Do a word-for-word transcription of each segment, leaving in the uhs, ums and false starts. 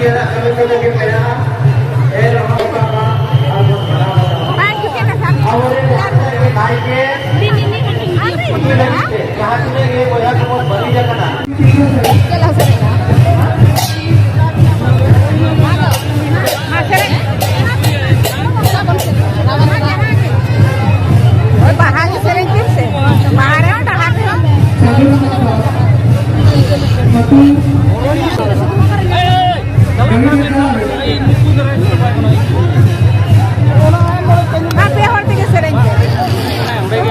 ᱨᱮᱱᱟᱜ ᱠᱟᱹᱢᱤ ᱠᱚ ᱞᱟᱹᱜᱤᱫ ᱢᱮᱱᱟᱜᱼᱟ᱾ ᱮᱱ ᱨᱮᱦᱚᱸ ᱟᱵᱚ ᱥᱟᱱᱟᱢ ᱠᱚ ᱟᱵᱚᱨᱮᱱ ᱱᱟᱭᱠᱮ ᱩᱱᱤ ᱞᱟᱹᱜᱤᱫ ᱛᱮ ᱡᱟᱦᱟᱸ ᱛᱤᱱᱟᱹᱜ ᱜᱮ ᱵᱚᱭᱦᱟ ᱠᱚᱵᱚᱱ ᱵᱟᱹᱲᱤᱡ ᱟᱠᱟᱱᱟ, ᱦᱳᱭ, ᱵᱟᱦᱟ ᱜᱮ ᱥᱮᱨᱮᱧ ᱯᱮ ᱥᱮ᱾ ᱵᱟᱦᱟ ᱨᱮᱦᱚᱸ ᱰᱟᱦᱟᱨ ᱨᱮᱦᱚᱸ᱾ ᱟᱯᱮ ᱦᱚᱲ ᱛᱮᱜᱮ ᱥᱮᱨᱮᱧ ᱯᱮ᱾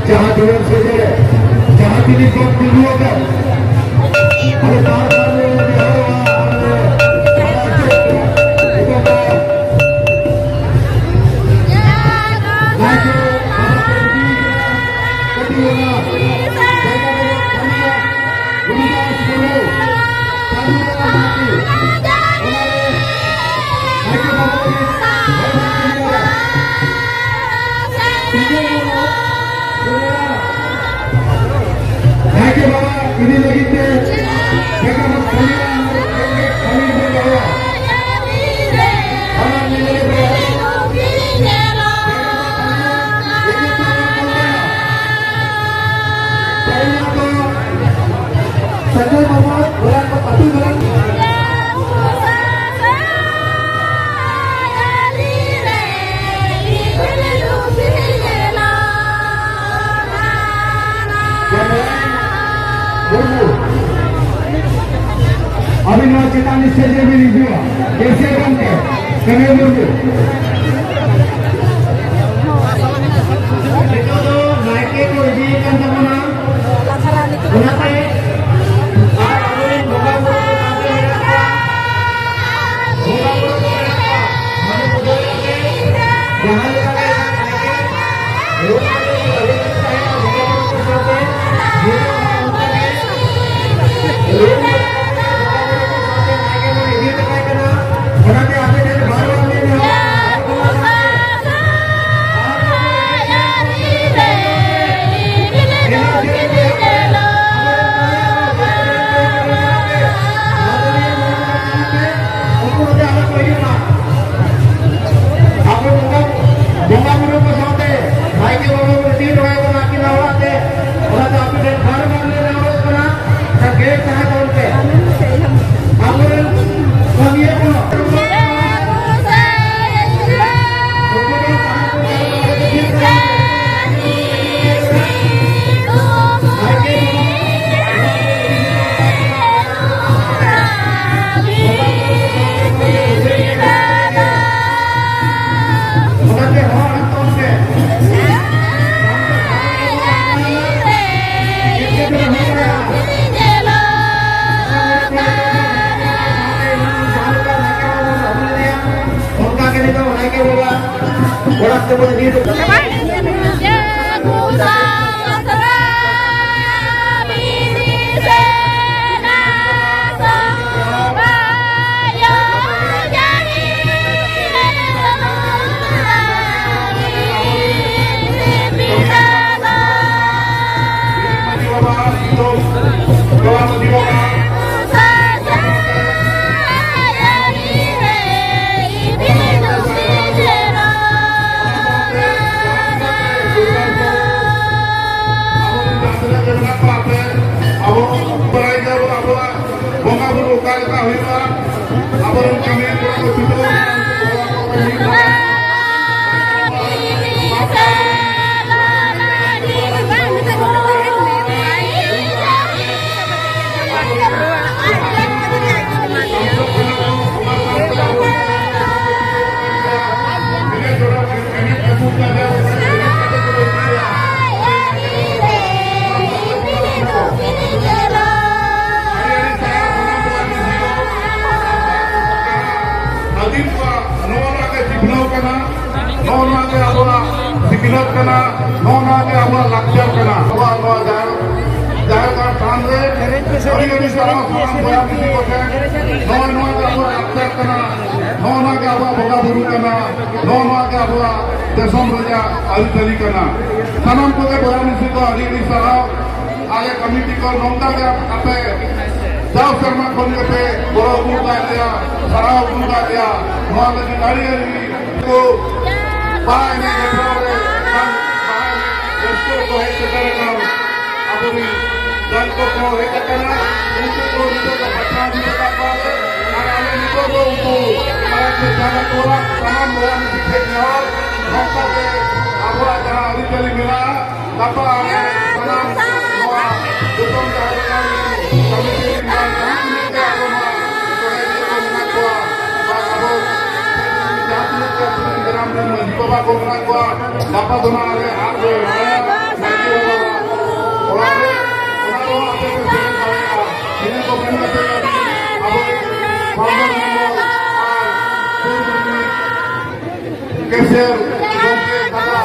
ᱡᱟᱦᱟᱸ ᱫᱩᱣᱟᱹᱨ ᱥᱮᱫ ᱨᱮ ᱡᱟᱦᱟᱸ ᱛᱤᱱᱟᱹᱜ ᱠᱚ ᱛᱤᱸᱜᱩ ᱟᱠᱟᱱ, ᱟᱞᱮ ᱵᱟᱨ ᱵᱟᱨ ᱞᱮ ᱱᱮᱦᱚᱨᱚᱜᱼᱟ, ᱟᱨ ᱞᱮ ᱵᱟᱲᱟᱭ ᱦᱚᱪᱚᱭᱮᱫ ᱯᱮᱭᱟ, ᱱᱤᱛᱚᱜ ᱫᱚ ᱱᱟᱭᱠᱮ ᱵᱟᱵᱟ ᱠᱚ ᱤᱫᱤᱭᱮ ᱠᱟᱱᱟ, ᱠᱟᱹᱴᱤᱡ ᱚᱱᱟ ᱡᱟᱭᱜᱟ ᱨᱮ ᱠᱟᱹᱢᱤᱭᱟ᱾ ᱱᱟᱭᱠᱮ ᱵᱟᱵᱟ ᱤᱫᱤ ᱞᱟᱹᱜᱤᱫ ᱛᱮ ᱡᱟᱭᱜᱟ ᱵᱚᱱ ᱠᱷᱟᱹᱞᱤᱭᱟ, ᱠᱷᱟᱹᱞᱤ ᱵᱚᱱ ᱫᱚᱦᱚᱭᱟ᱾ ᱥᱟᱱᱟᱢ ᱧᱮᱧᱮᱞ ᱠᱚ ᱥᱟᱹᱜᱟᱹᱭ ᱢᱟᱢᱟ ᱜᱚᱲᱟ ᱠᱚ ᱟᱹᱛᱩ ᱜᱚᱲᱟ᱾ ᱢᱩᱨᱢᱩ, ᱟᱹᱵᱤᱱ ᱱᱚᱣᱟ ᱪᱮᱛᱟᱱ ᱥᱮᱴᱮᱨ ᱵᱤᱱ ᱦᱤᱡᱩᱜᱼᱟ, ᱮᱥᱮ ᱜᱚᱢᱠᱮ ᱠᱟᱹᱱᱟᱹᱭ ᱢᱩᱨᱢᱩ᱾ ᱱᱤᱛᱚᱜ ᱫᱚ ᱱᱟᱭᱠᱮ ᱠᱚ ᱤᱫᱤᱭᱮ ᱠᱟᱱ ᱛᱟᱵᱚᱱᱟ, ᱚᱱᱟᱛᱮ ᱟᱨ ᱟᱵᱚᱨᱮᱱ ᱵᱚᱸᱜᱟ ᱵᱩᱨᱩ ᱠᱚ ᱥᱟᱶᱛᱮ ᱢᱮᱱᱟᱜ ᱠᱚᱣᱟ, ᱵᱚᱸᱜᱟ ᱵᱩᱨᱩ ᱠᱚ ᱢᱮᱱᱟᱜ ᱠᱚᱣᱟ, ᱢᱟᱱᱮ ᱯᱩᱡᱟᱹ ᱞᱟᱹᱜᱤᱫ ᱡᱟᱦᱟᱸ ᱞᱮᱠᱟ ᱜᱮ ᱱᱟᱭᱠᱮ ᱨᱩᱢ ᱨᱮ ᱟᱹᱜᱩ ᱛᱟᱦᱮᱸᱱᱟ, ᱵᱚᱸᱜᱟ ᱵᱩᱨᱩ ᱠᱚ ᱥᱟᱶᱛᱮ ᱱᱤᱭᱟᱹ ᱦᱚᱸ ᱚᱱᱠᱟ ᱜᱮ ᱨᱩᱢ ᱨᱮ ᱵᱚᱸᱜᱟ ᱵᱩᱨᱩ ᱠᱚ ᱥᱟᱶᱛᱮ ᱱᱟᱭᱠᱮ ᱵᱚᱱ ᱤᱫᱤ ᱦᱚᱴᱚ ᱠᱟᱭ ᱠᱟᱱᱟ᱾ ᱚᱱᱟᱛᱮ ᱟᱯᱮ ᱴᱷᱮᱱ ᱵᱟᱨ ᱵᱟᱨ ᱞᱮ ᱱᱮᱦᱚᱨ ᱟᱵᱚ ᱵᱚᱸᱜᱟ, ᱵᱚᱸᱜᱟ ᱵᱩᱨᱩ ᱠᱚ ᱥᱟᱶᱛᱮ ᱱᱟᱭᱠᱮ ᱵᱟᱵᱟ ᱵᱚᱱ ᱤᱫᱤ ᱦᱚᱴᱚ ᱠᱟᱭ ᱠᱟᱱᱟ ᱟᱹᱠᱤᱱᱟᱜ ᱚᱲᱟᱜ ᱛᱮ᱾ ᱚᱱᱟᱛᱮ ᱟᱯᱮ ᱴᱷᱮᱱ ᱵᱟᱨ ᱵᱟᱨ ᱞᱮ ᱱᱮᱦᱚᱨᱚᱜ ᱠᱟᱱᱟ, ᱚᱱᱟ ᱜᱮᱴ ᱛᱟᱦᱮᱸ ᱛᱟᱵᱚᱱ ᱯᱮ᱾ ᱟᱵᱚᱨᱮᱱ ᱠᱟᱹᱢᱤᱭᱟᱹ ᱠᱚ ᱚᱱᱠᱟ ᱜᱮ ᱱᱤᱛᱚᱜ ᱱᱟᱭᱠᱮ ᱵᱟᱵᱟ ᱚᱲᱟᱜ ᱛᱮᱵᱚᱱ ᱤᱫᱤ ᱦᱚᱴᱚ ᱠᱟᱜᱼᱟ᱾ ᱟᱵᱚ ᱵᱟᱲᱟᱭ ᱜᱮᱭᱟᱵᱚᱱ ᱟᱵᱚᱣᱟᱜ ᱵᱚᱸᱜᱟ ᱵᱩᱨᱩ ᱚᱠᱟ ᱞᱮᱠᱟ ᱦᱩᱭᱩᱜᱼᱟ, ᱟᱵᱚᱨᱮᱱ ᱠᱟᱹᱢᱤ ᱠᱚᱲᱟ ᱠᱚ ᱪᱷᱩᱴᱟᱹᱣ ᱞᱮᱱᱟ, ᱩᱱᱠᱩ ᱠᱚᱲᱟ ᱠᱚ ᱠᱟᱹᱢᱤ ᱠᱟᱱᱟ᱾ ᱱᱚᱣᱟ ᱜᱮ ᱟᱵᱚᱣᱟᱜ ᱥᱤᱠᱷᱱᱟᱹᱛ ᱠᱟᱱᱟ, ᱱᱚᱣᱟ ᱜᱮ ᱟᱵᱚᱣᱟᱜ ᱞᱟᱠᱪᱟᱨ ᱠᱟᱱᱟ᱾ ᱟᱵᱚᱣᱟᱜ ᱱᱚᱣᱟ ᱡᱟᱦᱮᱨ, ᱡᱟᱦᱮᱨ ᱜᱟᱲ ᱛᱷᱟᱱ ᱨᱮ ᱟᱹᱰᱤ ᱟᱹᱰᱤ ᱥᱟᱨᱦᱟᱣ ᱥᱟᱱᱟᱢ ᱵᱚᱭᱦᱟ ᱢᱤᱥᱤ ᱠᱚᱴᱷᱮᱱ᱾ ᱱᱚᱜᱼᱚᱭ ᱱᱚᱣᱟ ᱜᱮ ᱟᱵᱚᱣᱟᱜ ᱞᱟᱠᱪᱟᱨ ᱠᱟᱱᱟ, ᱱᱚᱜᱼᱚ ᱱᱚᱣᱟ ᱜᱮ ᱟᱵᱚᱣᱟᱜ ᱵᱚᱸᱜᱟ ᱵᱩᱨᱩ ᱠᱟᱱᱟ, ᱱᱚᱜᱼᱚ ᱱᱚᱣᱟ ᱜᱮ ᱟᱵᱚᱣᱟᱜ ᱫᱤᱥᱚᱢ ᱨᱮᱭᱟᱜ ᱟᱹᱨᱤᱪᱟᱹᱞᱤ ᱠᱟᱱᱟ᱾ ᱥᱟᱱᱟᱢ ᱠᱚᱜᱮ ᱵᱚᱭᱦᱟ ᱢᱤᱥᱤ ᱠᱚ ᱟᱹᱰᱤ ᱟᱹᱰᱤ ᱥᱟᱨᱦᱟᱣ᱾ ᱟᱞᱮ ᱠᱚᱢᱤᱴᱤ ᱠᱚ ᱱᱚᱝᱠᱟ ᱜᱮ ᱟᱯᱮ ᱡᱟᱣ ᱥᱮᱨᱢᱟ ᱠᱷᱚᱱ ᱜᱮᱯᱮ ᱜᱚᱲᱚ ᱟᱹᱜᱩ ᱟᱠᱟᱫ ᱞᱮᱭᱟ, ᱥᱟᱨᱦᱟᱣ ᱟᱹᱜᱩ ᱟᱠᱟᱫ ᱞᱮᱭᱟ᱾ ᱱᱚᱣᱟ ᱞᱟᱹᱜᱤᱫ ᱟᱹᱰᱤ ᱟᱹᱰᱤ ᱠᱚ ᱵᱟᱦᱟ ᱮᱱᱮᱡ ᱦᱮᱯᱨᱟᱣ ᱨᱮ ᱵᱟᱝ ᱵᱟᱦᱟ ᱮᱱᱮᱡ ᱨᱟᱹᱥᱠᱟᱹ ᱨᱮᱠᱚ ᱦᱮᱡ ᱥᱮᱴᱮᱨ ᱟᱠᱟᱱ ᱟᱵᱚᱨᱤᱱ ᱜᱟᱱ ᱠᱚᱠᱚ ᱦᱮᱡ ᱟᱠᱟᱱᱟ᱾ ᱩᱱᱠᱩ ᱠᱚ ᱱᱤᱛᱚᱜ ᱫᱚ ᱵᱟᱪᱷᱟᱣ ᱧᱚᱜ ᱟᱠᱟᱫ ᱠᱚᱣᱟ ᱞᱮ᱾ ᱟᱨ ᱟᱞᱮ ᱱᱤᱛᱚᱜ ᱫᱚ ᱩᱱᱠᱩ ᱢᱟᱨᱟᱝ ᱥᱮ ᱡᱟᱦᱟᱸ ᱠᱚ ᱚᱲᱟᱜ ᱥᱟᱱᱟᱢ ᱵᱚᱭᱦᱟ ᱢᱤᱥᱤ ᱴᱷᱮᱱ ᱱᱮᱦᱚᱨ, ᱱᱚᱝᱠᱟ ᱜᱮ ᱟᱵᱚᱣᱟᱜ ᱡᱟᱦᱟᱸ ᱟᱹᱨᱤᱪᱟᱹᱞᱤ ᱢᱮᱱᱟᱜᱼᱟ, ᱜᱟᱯᱟ ᱟᱞᱮ ᱥᱟᱱᱟᱢ ᱱᱚᱣᱟ ᱫᱤᱥᱚᱢ ᱡᱟᱦᱮᱨ ᱜᱟᱲ ᱠᱚᱢᱤᱴᱤ ᱨᱮᱱ ᱵᱟᱝ ᱡᱟᱦᱟᱸ ᱛᱤᱱᱟᱹᱜ ᱜᱮ ᱟᱵᱚ ᱱᱚᱣᱟ ᱥᱚᱦᱮᱫ ᱠᱚ ᱢᱮᱱᱟᱜ ᱠᱚᱣᱟ, ᱵᱟᱝ ᱟᱵᱚ ᱡᱟᱦᱟᱸ ᱛᱤᱱᱟᱹᱜ ᱜᱮ ᱟᱹᱛᱩ ᱨᱮᱱ ᱜᱨᱟᱢ ᱨᱮᱱ ᱢᱟᱹᱡᱷᱤ ᱵᱟᱵᱟ ᱠᱚ ᱢᱮᱱᱟᱜ ᱠᱚᱣᱟ, ᱜᱟᱯᱟ ᱫᱚ ᱱᱟᱦᱟᱜ ᱟᱞᱮ ᱟᱫ ᱞᱮ ᱨᱚᱦᱚᱭᱟ ᱢᱟᱹᱡᱷᱤ ᱵᱟᱵᱟ ᱚᱲᱟᱜ ᱨᱮ, ᱚᱱᱟ ᱨᱮᱦᱚᱸ ᱟᱯᱮ ᱯᱮ ᱥᱮᱞᱮᱫ ᱫᱟᱲᱮᱭᱟᱜᱼᱟ᱾ ᱤᱱᱟᱹ ᱠᱚ ᱢᱮᱱ ᱠᱟᱛᱮ ᱟᱵᱚ ᱵᱟᱵᱚᱱ ᱢᱮᱱᱟ ᱟᱨ ᱥᱩᱨ ᱨᱮ ᱠᱮᱥᱤᱭᱟᱨ ᱜᱚᱢᱠᱮ ᱫᱟᱫᱟ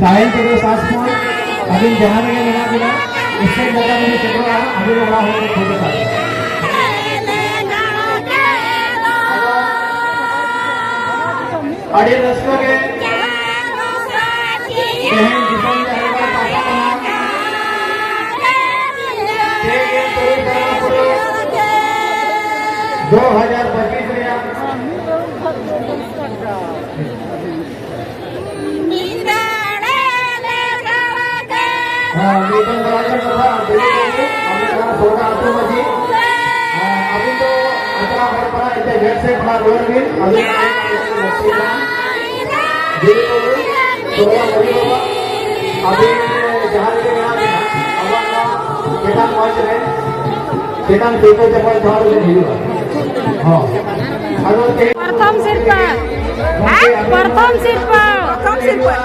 ᱥᱟᱭᱮᱱ ᱛᱮᱫᱚ ᱥᱟᱥᱯᱳᱨᱴ ᱟᱹᱵᱤᱱ ᱡᱟᱦᱟᱸ ᱨᱮᱜᱮ ᱢᱮᱱᱟᱜ ᱵᱤᱱᱟ, ᱥᱴᱮᱡ ᱞᱟᱛᱟᱨ ᱨᱮᱵᱤᱱ ᱥᱮᱴᱮᱨᱚᱜᱼᱟ, ᱟᱹᱵᱤᱱ ᱚᱲᱟᱜ ᱦᱚᱲ ᱠᱚ ᱠᱷᱚᱡ ᱠᱟᱱᱟ᱾ ᱟᱹᱰᱤ ᱨᱟᱹᱥᱠᱟᱹ ᱜᱮ ᱛᱮᱦᱮᱧ ᱫᱤᱥᱚᱢ ᱡᱟᱦᱮᱨ ᱜᱟᱲ ᱯᱟᱥᱟ ᱠᱟᱱᱟ᱾ ᱴᱷᱤᱠ ᱜᱮ, ᱛᱩᱨᱩᱭ ᱥᱮᱨᱢᱟ ᱯᱩᱨᱟᱹᱣ ᱫᱩ ᱦᱟᱡᱟᱨ ᱯᱚᱸᱪᱤᱥ ᱨᱮᱭᱟᱜ ᱦᱮᱸ, ᱢᱤᱫᱴᱟᱝ ᱵᱟᱨᱭᱟ ᱠᱟᱛᱷᱟ, ᱟᱹᱵᱤᱱ ᱫᱚ ᱟᱹᱛᱩ ᱢᱟᱹᱡᱷᱤ, ᱦᱮᱸ, ᱟᱹᱵᱤᱱ ᱫᱚ ᱟᱛᱨᱟ ᱦᱚᱲ ᱠᱟᱱᱟ, ᱮᱱᱛᱮ ᱜᱮᱴ ᱥᱮᱫ ᱠᱷᱚᱱᱟᱜ ᱨᱩᱣᱟᱹᱲ ᱵᱤᱱ, ᱟᱹᱵᱤᱱ ᱫᱤᱫᱤ ᱠᱚ, ᱥᱚᱨᱮᱱ ᱢᱟᱹᱡᱷᱤ ᱵᱟᱵᱟ, ᱟᱹᱵᱤᱱ ᱡᱟᱦᱟᱸ ᱨᱮᱜᱮ ᱢᱮᱱᱟᱜ ᱵᱤᱱᱟ, ᱟᱵᱚᱣᱟᱜ ᱱᱚᱣᱟ ᱪᱮᱛᱟᱱ ᱢᱚᱧᱪ ᱨᱮ, ᱪᱮᱛᱟᱱ ᱥᱤᱨᱯᱟᱹ ᱡᱚᱠᱷᱚᱱ ᱡᱚᱦᱟᱨ ᱵᱤᱱ ᱦᱩᱭᱩᱜᱼᱟ᱾ ᱦᱚᱸ᱾ ᱟᱫᱚ ᱛᱮᱦᱮᱧ ᱯᱨᱚᱛᱷᱚᱢ ᱥᱤᱨᱯᱟᱹ᱾ ᱦᱮᱸ? ᱯᱨᱚᱛᱷᱚᱢ ᱥᱤᱨᱯᱟᱹ᱾ ᱯᱨᱚᱛᱷᱚᱢ ᱥᱤᱨᱯᱟᱹ᱾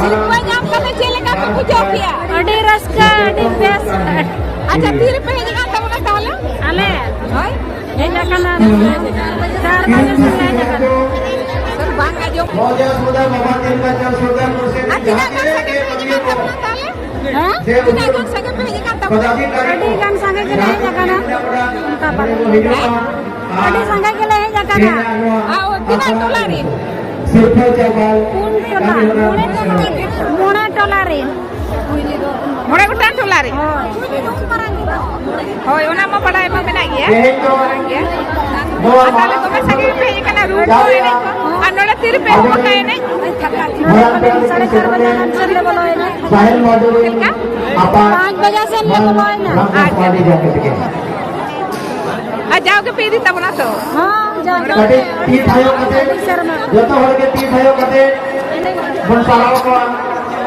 ᱥᱤᱨᱯᱟᱹ ᱧᱟᱢ ᱠᱟᱛᱮ ᱪᱮᱫ ᱞᱮᱠᱟ ᱯᱮ ᱵᱩᱡᱷᱟᱹᱣ ᱠᱮᱜᱼᱟ? ᱟᱹᱰᱤ ᱨᱟᱹᱥᱠᱟᱹ, ᱟᱹᱰᱤ ᱵᱮᱥ᱾ ᱟᱪᱪᱷᱟ, ᱛᱤ ᱨᱮᱯᱮ ᱦᱮᱡ ᱟᱠᱟᱱ ᱛᱟᱵᱚᱱᱟ ᱛᱟᱦᱚᱞᱮ? ᱟᱞᱮ? ᱦᱳᱭ᱾ ᱦᱮᱡ ᱟᱠᱟᱱᱟ᱾ ᱪᱟᱨ ᱵᱟᱡᱮ ᱥᱮᱫ ᱞᱮ ᱦᱮᱡ ᱟᱠᱟᱱᱟ᱾ ᱵᱟᱝ ᱟᱸᱡᱚᱢ᱾ ᱟᱨ ᱛᱤᱱᱟᱹᱜ ᱜᱟᱱ ᱥᱟᱸᱜᱮ ᱯᱮ ᱦᱮᱡ ᱟᱠᱟᱱ ᱛᱟᱵᱚᱱᱟ ᱛᱟᱦᱚᱞᱮ? ᱦᱮᱸ? ᱛᱤᱱᱟᱹᱜ ᱜᱟᱱ ᱥᱟᱸᱜᱮ ᱯᱮ ᱦᱮᱡ ᱟᱠᱟᱱ ᱛᱟᱵᱚᱱᱟ? ᱟᱹᱰᱤ ᱜᱟᱱ ᱥᱟᱸᱜᱮ ᱜᱮᱞᱮ ᱦᱮᱡ ᱟᱠᱟᱱᱟ᱾ ᱚᱱᱠᱟ ᱵᱟᱝ᱾ ᱦᱮᱸ? ᱟᱹᱰᱤ ᱥᱟᱸᱜᱮ ᱜᱮᱞᱮ ᱦᱮᱡ ᱟᱠᱟᱱᱟ᱾ ᱟᱨ ᱛᱤᱱᱟᱹᱜ ᱴᱚᱞᱟ ᱨᱮ? ᱯᱩᱱ ᱴᱚᱞᱟ, ᱢᱚᱬᱮ ᱴᱚᱞᱟ ᱨᱮ᱾ ᱢᱚᱬᱮ ᱜᱚᱴᱟᱝ ᱴᱚᱞᱟ ᱨᱮ? ᱦᱳᱭ᱾ ᱦᱳᱭ, ᱚᱱᱟ ᱢᱟ ᱵᱟᱰᱟᱭ ᱢᱟ ᱢᱮᱱᱟᱜ ᱜᱮᱭᱟ᱾ ᱟᱨ ᱛᱟᱦᱞᱮ ᱫᱚᱢᱮ ᱥᱟᱸᱜᱮ ᱜᱮᱯᱮ ᱦᱮᱡ ᱟᱠᱟᱱᱟ, ᱨᱩ ᱠᱚ, ᱮᱱᱮᱡ ᱠᱚ᱾ ᱟᱨ ᱱᱚᱰᱮ ᱛᱤ ᱨᱮᱯᱮ ᱮᱦᱚᱵ ᱟᱠᱟᱫᱼᱟ ᱮᱱᱮᱡ? ᱥᱟᱲᱮ ᱪᱟᱨ ᱵᱟᱡᱮ ᱜᱟᱱ ᱥᱮᱫ ᱞᱮ ᱵᱚᱞᱚᱭᱮᱱᱟ᱾ ᱪᱮᱫ ᱞᱮᱠᱟ? ᱯᱟᱸᱪ ᱵᱟᱡᱮ ᱥᱮᱫ ᱞᱮ ᱵᱚᱞᱚᱭᱮᱱᱟ᱾ ᱟᱪᱪᱷᱟ᱾ ᱟᱨ ᱡᱟᱣ ᱜᱮᱯᱮ ᱤᱫᱤ ᱛᱟᱵᱚᱱᱟ ᱛᱚ? ᱦᱚᱸ, ᱡᱟᱣ ᱜᱮ᱾ ᱠᱟᱹᱴᱤᱡ ᱛᱤ ᱛᱷᱟᱭᱚ ᱠᱟᱛᱮ, ᱟᱹᱰᱤ ᱥᱮᱨᱢᱟ᱾ ᱡᱚᱛᱚ ᱦᱚᱲ ᱜᱮ ᱛᱤ ᱛᱷᱟᱭᱚ ᱠᱟᱛᱮ ᱵᱚᱱ ᱥᱟᱨᱦᱟᱣ ᱠᱚᱣᱟ᱾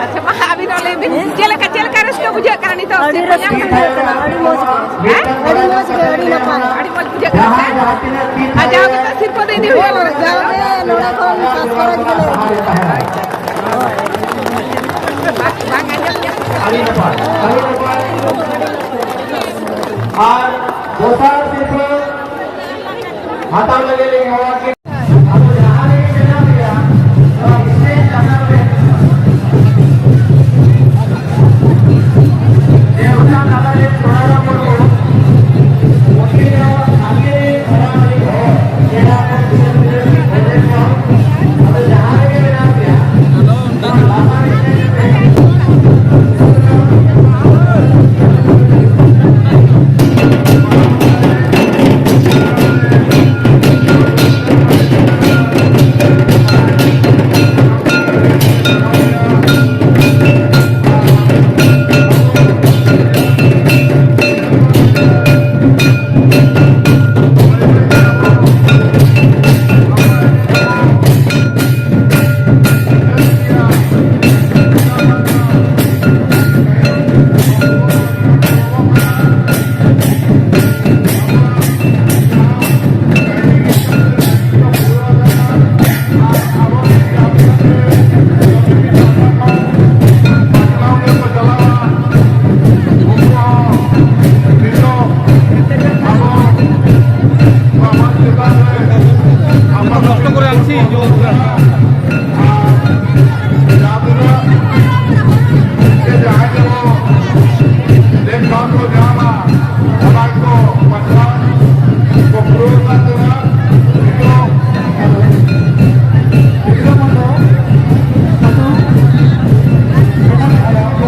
ᱟᱪᱪᱷᱟ, ᱢᱟ ᱟᱹᱵᱤᱱ ᱦᱚᱸ ᱞᱟᱹᱭ ᱵᱤᱱ, ᱪᱮᱫ ᱞᱮᱠᱟ, ᱪᱮᱫ ᱞᱮᱠᱟ ᱨᱟᱹᱥᱠᱟᱹ ᱵᱩᱡᱷᱟᱹᱜ ᱠᱟᱱᱟ ᱱᱤᱛᱚᱜ? ᱟᱹᱰᱤ ᱥᱤᱨᱯᱟᱹ ᱨᱟᱹᱥᱠᱟᱹ ᱧᱟᱢ ᱠᱟᱛᱮ? ᱵᱩᱡᱷᱟᱹᱜ ᱠᱟᱱᱟ, ᱟᱹᱰᱤ ᱢᱚᱡᱽ ᱜᱮ᱾ ᱦᱮᱸ? ᱟᱹᱰᱤ ᱢᱚᱡᱽ ᱜᱮ, ᱟᱹᱰᱤ ᱱᱟᱯᱟᱭ᱾ ᱟᱹᱰᱤ ᱢᱚᱡᱽ ᱵᱩᱡᱷᱟᱹᱜ ᱠᱟᱱᱟ, ᱦᱮᱸ? ᱟᱨ ᱡᱟᱣ ᱜᱮ ᱛᱚ ᱥᱤᱨᱯᱟᱹ ᱫᱚ ᱤᱫᱤ ᱦᱩᱭᱩᱜᱼᱟ᱾ ᱡᱟᱣ ᱜᱮ ᱱᱚᱰᱮ ᱠᱷᱚᱱ first prize ᱜᱮᱞᱮ ᱤᱫᱤᱭᱟ᱾ ᱵᱟᱝ, ᱵᱟᱝ ᱟᱸᱡᱚᱢ ᱧᱟᱢᱚᱜ ᱠᱟᱱᱟ᱾ ᱟᱹᱰᱤ ᱱᱟᱯᱟᱭ, ᱟᱹᱰᱤ ᱱᱟᱯᱟᱭ᱾ ᱟᱨ ᱫᱚᱥᱟᱨ ᱥᱤᱨᱯᱟᱹ ᱦᱟᱛᱟᱣ ᱞᱟᱹᱜᱤᱫ ᱞᱤᱧ ᱦᱚᱦᱚ ᱟᱹᱵᱤᱱ᱾ ᱟᱫᱚ ᱡᱟᱦᱟᱸ ᱨᱮᱜᱮ ᱢᱮᱱᱟᱜ ᱯᱮᱭᱟ, ᱱᱚᱣᱟ stage ᱞᱟᱛᱟᱨ ᱨᱮ ᱫᱮᱣᱛᱟ ᱛᱟᱞᱟᱨᱮ ᱪᱚᱲᱟᱣ ᱟᱠᱟᱱ ᱩᱱᱠᱤᱱ ᱫᱚ ᱥᱟᱸᱜᱮ ᱫᱷᱟᱨᱟ ᱨᱤᱱ ᱦᱚᱲ, ᱯᱮᱲᱟ ᱠᱚ, ᱜᱤᱫᱟᱹᱨ ᱯᱤᱫᱟᱹᱨ ᱠᱚ, ᱟᱫᱚ ᱡᱟᱦᱟᱸ ᱨᱮᱜᱮ ᱢᱮᱱᱟᱜ ᱯᱮᱭᱟ, ᱱᱚᱣᱟ ᱞᱟᱛᱟᱨ ᱨᱮ ᱥᱮᱱ ᱠᱟᱛᱮ ᱡᱟᱦᱟᱸ ᱛᱤᱱᱟᱹᱜ ᱥᱮ ᱡᱟᱦᱟᱸᱭ ᱠᱚ ᱞᱮᱠᱷᱟ ᱠᱚ ᱧᱟᱢᱟ, ᱚᱱᱟ ᱠᱚ ᱯᱟᱥᱱᱟᱣ ᱠᱚ ᱯᱩᱨᱟᱹᱣ ᱠᱟᱱ ᱛᱟᱵᱚᱱᱟ᱾ ᱱᱤᱛᱚᱜ ᱜᱤᱫᱽᱨᱟᱹ ᱢᱟᱱᱫᱟᱨ ᱟᱹᱛᱩ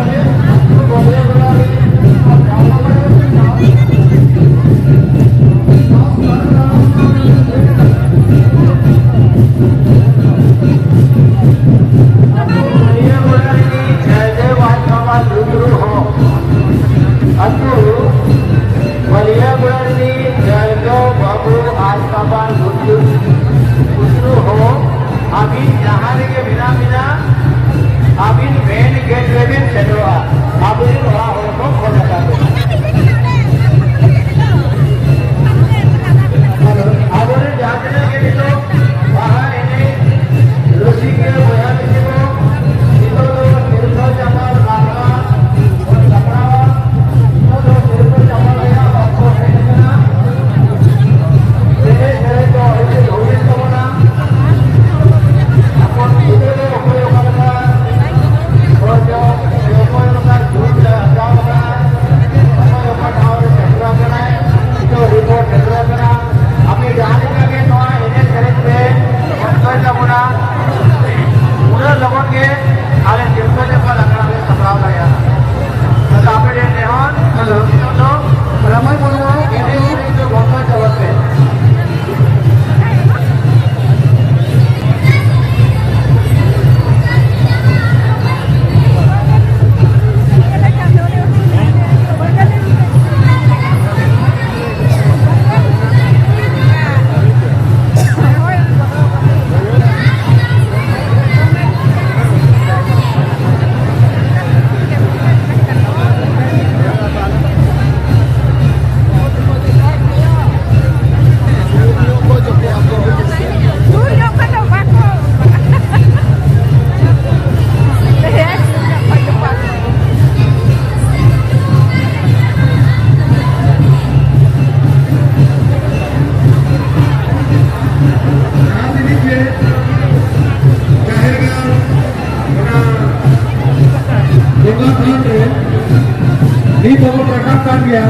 ᱠᱚᱵᱚᱱ ᱨᱟᱠᱟᱵ ᱠᱟᱱ ᱜᱮᱭᱟ᱾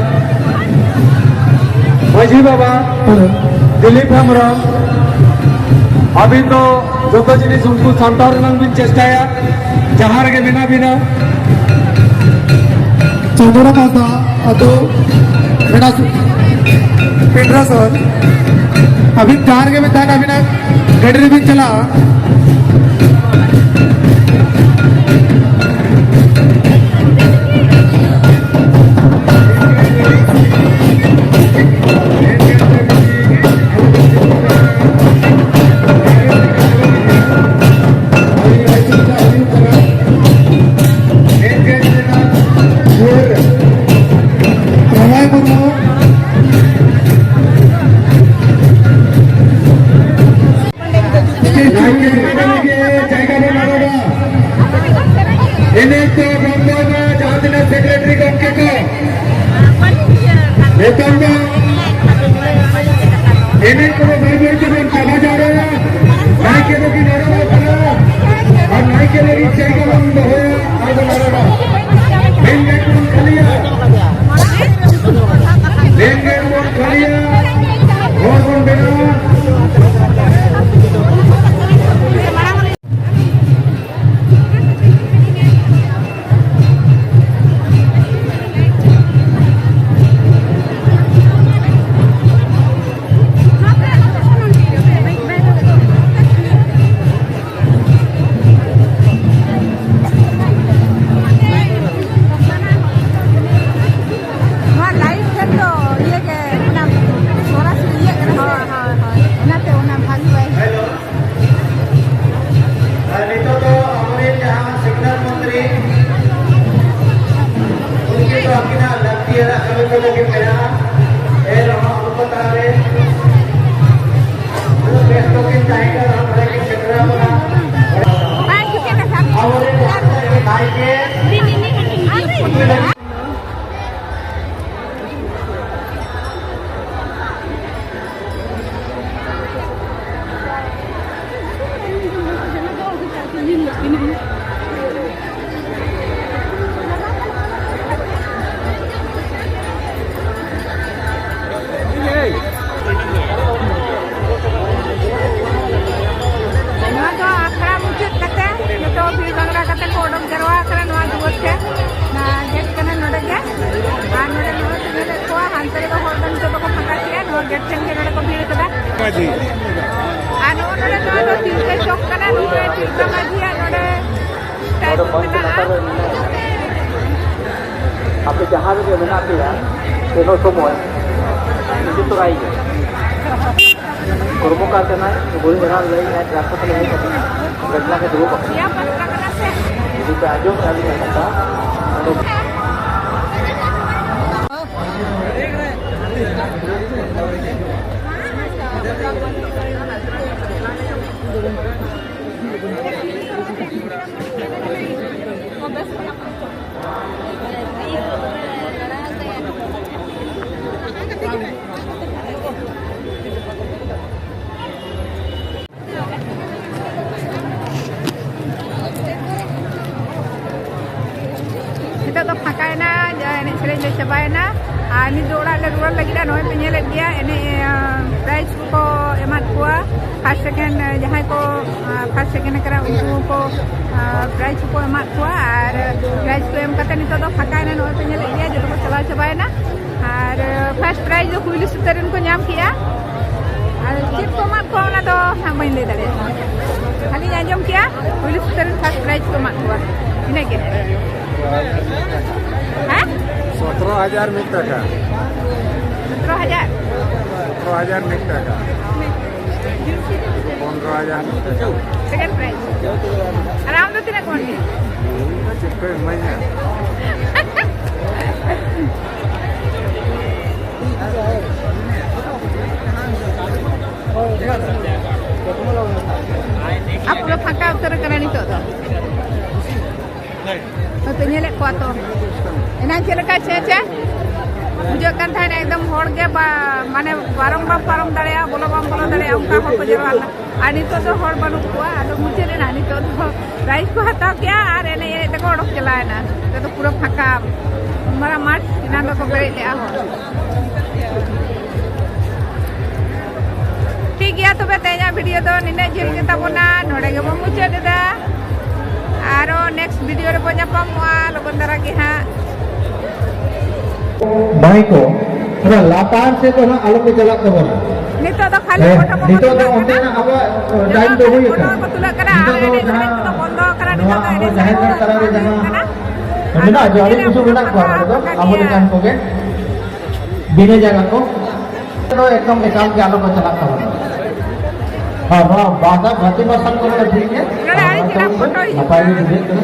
ᱢᱟᱹᱡᱷᱤ ᱵᱟᱵᱟ ᱫᱤᱞᱤᱯ ᱦᱮᱢᱵᱨᱚᱢ, ᱟᱹᱵᱤᱱ ᱫᱚ ᱡᱚᱛᱚ ᱡᱤᱱᱤᱥ ᱩᱱᱠᱩ ᱥᱟᱢᱴᱟᱣ ᱨᱮᱱᱟᱜ ᱵᱤᱱ ᱪᱮᱥᱴᱟᱭᱟ, ᱡᱟᱦᱟᱸ ᱨᱮᱜᱮ ᱢᱮᱱᱟᱜ ᱵᱤᱱᱟ᱾ ᱪᱚᱸᱫᱽᱨᱚᱢᱟ ᱦᱟᱸᱥᱫᱟ, ᱟᱹᱛᱩ ᱢᱮᱱᱟᱜ ᱯᱤᱸᱰᱨᱟᱥᱚᱨ᱾ ᱟᱹᱵᱤᱱ ᱡᱟᱦᱟᱸ ᱨᱮᱜᱮ ᱵᱤᱱ ᱛᱟᱦᱮᱱᱟ, ᱟᱹᱵᱤᱱᱟᱜ ᱜᱟᱹᱰᱤ ᱨᱮᱵᱤᱱ ᱪᱟᱞᱟᱜᱼᱟ᱾ ᱨᱚᱢᱟᱭ ᱢᱩᱨᱢᱩ᱾ ᱱᱟᱭᱠᱮ ᱵᱟᱵᱟ ᱞᱟᱹᱜᱤᱫ ᱡᱟᱭᱜᱟ ᱵᱚᱱ ᱟᱲᱟᱜᱟ᱾ ᱮᱱᱮᱡ ᱫᱚ ᱵᱚᱱᱫᱚᱭ ᱢᱟ, ᱡᱟᱦᱟᱸ ᱛᱤᱱᱟᱹᱜ ᱥᱮᱠᱨᱮᱴᱟᱨᱤ ᱜᱚᱢᱠᱮ ᱠᱚ, ᱱᱤᱛᱚᱝ ᱫᱚ ᱮᱱᱮᱡ ᱠᱚᱫᱚ ᱵᱟᱹᱭ ᱵᱟᱹᱭ ᱛᱮᱵᱚᱱ ᱪᱟᱵᱟ ᱡᱟᱣᱨᱟᱭᱟ᱾ ᱱᱟᱭᱠᱮ ᱫᱚᱠᱤᱱ ᱮᱨᱚᱜ ᱠᱟᱱᱟ ᱟᱨ ᱱᱟᱭᱠᱮ ᱞᱟᱹᱜᱤᱫ ᱡᱟᱭᱜᱟ ᱵᱚᱱ ᱫᱚᱦᱚᱭᱟ ᱟᱨ ᱵᱚᱱ ᱟᱲᱟᱜᱟ᱾ ᱢᱮᱱ ᱜᱮᱴ ᱵᱚᱱ ᱠᱷᱟᱹᱞᱤᱭᱟ, ᱢᱮᱱ ᱜᱮᱴ ᱵᱚᱱ ᱠᱷᱟᱹᱞᱤᱭᱟ, ᱦᱚᱨ ᱵᱚᱱ ᱵᱮᱱᱟᱣᱟ᱾ ᱱᱚᱣᱟ ᱞᱟᱭᱤᱴ ᱴᱷᱮᱱ ᱫᱚ ᱤᱭᱟᱹ ᱜᱮ, ᱚᱱᱟ ᱥᱚᱨᱟᱥᱚᱨᱤ ᱤᱭᱟᱹᱜ ᱠᱟᱱᱟ ᱥᱮ? ᱦᱳᱭ, ᱦᱳᱭ, ᱦᱳᱭ᱾ ᱚᱱᱟᱛᱮ ᱚᱱᱟ ᱵᱷᱟᱜᱤ ᱵᱟᱭ ᱦᱮᱞᱳ᱾ ᱟᱨ ᱱᱤᱛᱚᱜ ᱫᱚ ᱟᱵᱚᱨᱮᱱ ᱡᱟᱦᱟᱸ ᱥᱤᱠᱷᱱᱟᱹᱛ ᱢᱚᱱᱛᱨᱤ, ᱩᱱᱠᱤᱱ ᱫᱚ ᱟᱹᱠᱤᱱᱟᱜ ᱞᱟᱹᱠᱛᱤᱭᱟᱱᱟᱜ ᱠᱟᱹᱢᱤ ᱠᱚ ᱞᱟᱹᱜᱤᱫ ᱢᱮᱱᱟᱜᱼᱟ᱾ ᱮᱱ ᱨᱮᱦᱚᱸ ᱟᱵᱚ ᱠᱚ ᱛᱟᱞᱟᱨᱮ ᱩᱱᱟᱹᱜ ᱵᱮᱥᱛᱚ ᱠᱤᱱ ᱛᱟᱦᱮᱸ ᱠᱟᱱᱟ, ᱱᱚᱰᱮ ᱠᱤᱱ ᱥᱮᱴᱮᱨ ᱟᱵᱚᱱᱟ᱾ ᱟᱵᱚᱨᱮᱱ ᱡᱟᱦᱟᱸ ᱛᱤᱱᱟᱹᱜ ᱜᱮ ᱱᱟᱭᱠᱮ, ᱢᱟᱹᱡᱷᱤ᱾ ᱟᱨ ᱱᱚᱜᱼᱚ ᱱᱚᱰᱮ ᱱᱚᱣᱟ ᱫᱚ ᱛᱤᱞᱠᱟᱹ ᱪᱚᱠ ᱠᱟᱱᱟ, ᱱᱚᱰᱮ ᱛᱤᱞᱠᱟᱹ ᱢᱟᱹᱡᱷᱤᱭᱟᱜ ᱱᱚᱰᱮ ᱱᱚᱰᱮ ᱥᱴᱮᱪᱩ ᱯᱚᱧᱪᱚ ᱢᱮᱱᱟᱜᱼᱟ᱾ ᱱᱟᱠᱷᱟ ᱨᱮ ᱢᱮᱱᱟᱜᱼᱟ᱾ ᱟᱯᱮ ᱡᱟᱦᱟᱸ ᱨᱮᱜᱮ ᱢᱮᱱᱟᱜ ᱯᱮᱭᱟ, ᱥᱮᱱᱚᱜ ᱥᱚᱢᱚᱭ ᱤᱫᱤ ᱛᱚᱨᱟᱭ ᱜᱮ᱾ ᱠᱚᱨᱢᱚᱠᱟᱨ ᱠᱟᱱᱟᱭ, ᱵᱩᱲᱦᱤ ᱮᱨᱟ ᱞᱟᱹᱭ ᱟᱭ, ᱡᱟᱦᱟᱸ ᱠᱚ ᱛᱟᱞᱮ ᱦᱮᱡ ᱠᱟᱛᱮ ᱜᱟᱡᱽᱞᱟ ᱠᱚ ᱫᱩᱲᱩᱵ ᱟᱠᱟᱱᱟ᱾ ᱡᱩᱫᱤ ᱯᱮ ᱟᱸᱡᱚᱢ ᱠᱷᱟᱱ ᱟᱹᱞᱤᱧᱟᱜ ᱠᱟᱛᱷᱟ, ᱚᱸᱰᱮ ᱱᱤᱛᱚᱜ ᱫᱚ ᱯᱷᱟᱸᱠᱟᱭᱮᱱᱟ, ᱡᱟ ᱮᱱᱮᱡ ᱥᱮᱨᱮᱧ ᱫᱚ ᱪᱟᱵᱟᱭᱮᱱᱟ᱾ ᱟᱨ ᱱᱤᱛ ᱫᱚ ᱚᱲᱟᱜ ᱞᱮ ᱨᱩᱣᱟᱹᱲ ᱞᱟᱹᱜᱤᱫᱼᱟ᱾ ᱱᱚᱜᱼᱚᱭ ᱯᱮ ᱧᱮᱞᱮᱫ ᱜᱮᱭᱟ, ᱮᱱᱮᱡ, ᱟᱸ, prize ᱠᱚ ᱮᱢᱟᱫ ᱠᱚᱣᱟ᱾ First second, ᱟᱸ, ᱡᱟᱦᱟᱸᱭ ᱠᱚ, ᱟᱸ, first second ᱟᱠᱟᱱᱟ, ᱩᱱᱠᱩ ᱦᱚᱸᱠᱚ, ᱟᱸ, prize ᱠᱚᱠᱚ ᱮᱢᱟᱫ ᱠᱚᱣᱟ᱾ ᱟᱨ prize ᱠᱚ ᱮᱢ ᱠᱟᱛᱮ ᱱᱤᱛᱚᱜ ᱫᱚ ᱯᱷᱟᱸᱠᱟᱭᱮᱱᱟ᱾ ᱱᱚᱜᱼᱚᱭ ᱯᱮ ᱧᱮᱞᱮᱫ ᱜᱮᱭᱟ, ᱡᱚᱛᱚ ᱠᱚ ᱪᱟᱞᱟᱣ ᱪᱟᱵᱟᱭᱮᱱᱟ᱾ ᱟᱨ first prize ᱫᱚ ᱯᱩᱭᱞᱩ ᱥᱩᱛᱟᱹ ᱨᱮᱱ ᱠᱚ ᱧᱟᱢ ᱠᱮᱜᱼᱟ᱾ ᱟᱨ ᱪᱮᱫ ᱠᱚ ᱮᱢᱟᱫ ᱠᱚᱣᱟ, ᱚᱱᱟ ᱫᱚ ᱦᱟᱸᱜ ᱵᱟᱹᱧ ᱞᱟᱹᱭ ᱫᱟᱲᱮᱭᱟᱜᱼᱟ᱾ ᱠᱷᱟᱹᱞᱤᱧ ᱟᱸᱡᱚᱢ ᱠᱮᱜᱼᱟ, ᱯᱩᱭᱞᱩ ᱥᱩᱛᱟᱹ ᱨᱮᱱ first prize ᱠᱚ ᱮᱢᱟᱫ ᱠᱚᱣᱟ, ᱤᱱᱟᱹᱜᱮ᱾ ᱦᱮᱸ? ᱥᱚᱛᱨᱚ ᱦᱟᱡᱟᱨ ᱢᱤᱫ ᱴᱟᱠᱟ᱾ ᱥᱚᱛᱨᱚ ᱦᱟᱡᱟᱨ? ᱥᱚᱛᱨᱚ ᱦᱟᱡᱟᱨ ᱢᱤᱫ ᱴᱟᱠᱟ᱾ ᱯᱚᱱᱨᱚ ᱦᱟᱡᱟᱨ ᱢᱤᱫ ᱴᱟᱠᱟ᱾ Second prize. ᱟᱨ ᱟᱢ ᱫᱚ ᱛᱤᱱᱟᱹᱜ ᱠᱚ ᱮᱢᱟᱫ ᱢᱮᱭᱟ? ᱤᱧ ᱫᱚ ᱪᱮᱫ ᱠᱚ ᱮᱢᱟᱹᱧᱟ? ᱟᱨ ᱯᱩᱨᱟᱹ ᱯᱷᱟᱸᱠᱟ ᱩᱛᱟᱹᱨ ᱟᱠᱟᱱᱟ ᱱᱤᱛᱚᱜ ᱫᱚ᱾ ᱦᱳᱭ ᱯᱮ ᱧᱮᱞᱮᱫ ᱠᱚᱣᱟ ᱛᱚ, ᱮᱱᱟᱝ ᱪᱮᱫ ᱞᱮᱠᱟ ᱪᱮ ᱪᱮ ᱵᱩᱡᱷᱟᱹᱜ ᱠᱟᱱ ᱛᱟᱦᱮᱸᱱᱟ, ᱮᱠᱫᱚᱢ ᱦᱚᱲ ᱜᱮ ᱵᱟ-, ᱢᱟᱱᱮ ᱯᱟᱨᱚᱢ ᱵᱟᱢ ᱯᱟᱨᱚᱢ ᱫᱟᱲᱮᱭᱟᱜᱼᱟ, ᱵᱚᱞᱚ ᱵᱟᱢ ᱵᱚᱞᱚ ᱫᱟᱲᱮᱭᱟᱜᱼᱟ, ᱚᱱᱠᱟ ᱦᱚᱲ ᱠᱚ ᱡᱟᱨᱣᱟ ᱞᱮᱱᱟ᱾ ᱟᱨ ᱱᱤᱛᱚᱜ ᱫᱚ ᱦᱚᱲ ᱵᱟᱹᱱᱩᱜ ᱠᱚᱣᱟ, ᱟᱫᱚ ᱢᱩᱪᱟᱹᱫ ᱮᱱᱟ᱾ ᱱᱤᱛᱚᱜ ᱫᱚ prize ᱠᱚ ᱦᱟᱛᱟᱣ ᱠᱮᱜᱼᱟ ᱟᱨ ᱮᱱᱮᱡ ᱮᱱᱮᱡ ᱛᱮᱠᱚ ᱚᱰᱚᱠ ᱪᱟᱞᱟᱣᱮᱱᱟ᱾ ᱱᱤᱛᱚᱜ ᱫᱚ ᱯᱩᱨᱟᱹ ᱯᱷᱟᱸᱠᱟ, ᱢᱟᱨᱟᱝ ᱢᱟᱴᱷ ᱮᱱᱟᱝ ᱫᱚᱠᱚ ᱯᱮᱨᱮᱡ ᱞᱮᱜᱼᱟ ᱦᱚᱲ᱾ ᱴᱷᱤᱠ ᱜᱮᱭᱟ, ᱛᱚᱵᱮ ᱛᱮᱦᱮᱧᱟᱜ video ᱫᱚ ᱱᱤᱱᱟᱹᱜ ᱡᱷᱟᱹᱞ ᱜᱮ ᱛᱟᱵᱚᱱᱟ, ᱱᱚᱰᱮ ᱜᱮᱵᱚᱱ ᱢᱩᱪᱟᱹᱫ ᱮᱫᱟ᱾ ᱟᱨᱚ next video ᱨᱮᱵᱚᱱ ᱧᱟᱯᱟᱢᱚᱜᱼᱟ ᱞᱚᱜᱚᱱ ᱫᱷᱟᱨᱟ ᱜᱮ ᱦᱟᱸᱜ᱾ ᱵᱷᱟᱭ ᱠᱚ, ᱛᱷᱚᱲᱟ ᱞᱟᱛᱟᱨ ᱥᱮᱫ ᱫᱚ ᱦᱟᱸᱜ ᱟᱞᱚ ᱯᱮ ᱪᱟᱞᱟᱜ ᱛᱟᱵᱚᱱᱟ᱾ ᱱᱤᱛᱚᱜ ᱫᱚ ᱠᱷᱟᱹᱞᱤ ᱦᱮᱸ, ᱯᱷᱳᱴᱳ ᱠᱚ ᱱᱤᱛᱚᱜ ᱫᱚ ᱛᱩᱞᱟᱹᱜ ᱠᱟᱱᱟ᱾ ᱚᱸᱰᱮᱱᱟᱜ ᱟᱵᱚᱣᱟᱜ, ᱚ, ᱱᱤᱛᱚᱜ ᱴᱟᱭᱤᱢ ᱫᱚ ᱦᱩᱭ ᱯᱷᱳᱴᱳ ᱟᱠᱟᱱᱟ᱾ ᱠᱚ ᱛᱩᱞᱟᱹᱜ ᱠᱟᱱᱟ, ᱟᱨ ᱱᱤᱛᱚᱜ ᱫᱚ ᱮᱱᱮᱡ ᱥᱮᱨᱮᱧ ᱡᱟᱦᱟᱸ ᱠᱚᱫᱚ ᱵᱚᱱᱫᱚ ᱟᱠᱟᱱᱟ, ᱱᱚᱣᱟ ᱱᱤᱛᱚᱜ ᱫᱚ ᱟᱵᱚ ᱮᱱᱮᱡ ᱡᱟᱦᱮᱨ ᱥᱮᱨᱮᱧ ᱜᱟᱲ ᱠᱚᱫᱚ ᱛᱟᱞᱟ ᱨᱮ ᱦᱩᱭᱩᱜ ᱡᱟᱦᱟᱸ ᱠᱟᱱᱟ᱾ ᱢᱮᱱᱟᱜᱼᱟ, ᱟᱨ ᱡᱚᱦᱟᱨᱤ ᱱᱤᱛᱚᱜ ᱠᱩᱥᱩ ᱢᱮᱱᱟᱜ ᱠᱚᱣᱟ ᱱᱚᱰᱮ ᱫᱚ, ᱟᱵᱚ ᱞᱮᱠᱟᱱ ᱠᱚᱜᱮ᱾ ᱵᱤᱱᱟᱹ ᱡᱟᱸᱜᱟ ᱠᱚ᱾ ᱫᱚ ᱮᱠᱫᱚᱢ ᱮᱠᱟᱞ ᱜᱮ ᱟᱞᱚ ᱠᱚ ᱪᱟᱞᱟᱜ ᱛᱟᱵᱚᱱᱟ᱾ ᱦᱮᱸ, ᱱᱚᱣᱟ ᱵᱟᱫᱟ ᱵᱟᱹᱛᱤ ᱢᱟᱨᱥᱟᱞ ᱠᱚᱫᱚ ᱴᱷᱤᱠ ᱜᱮᱭᱟ᱾ ᱱᱚᱰᱮ ᱟᱹᱰᱤ ᱪᱮᱦᱨᱟ ᱯᱷᱳᱴᱳ ᱦᱤᱡᱩᱜ ᱱᱟᱯᱟᱭ ᱜᱮ ᱠᱟᱱᱟ᱾ ᱵᱩᱡᱷᱟᱹᱜ ᱠᱟᱱᱟ᱾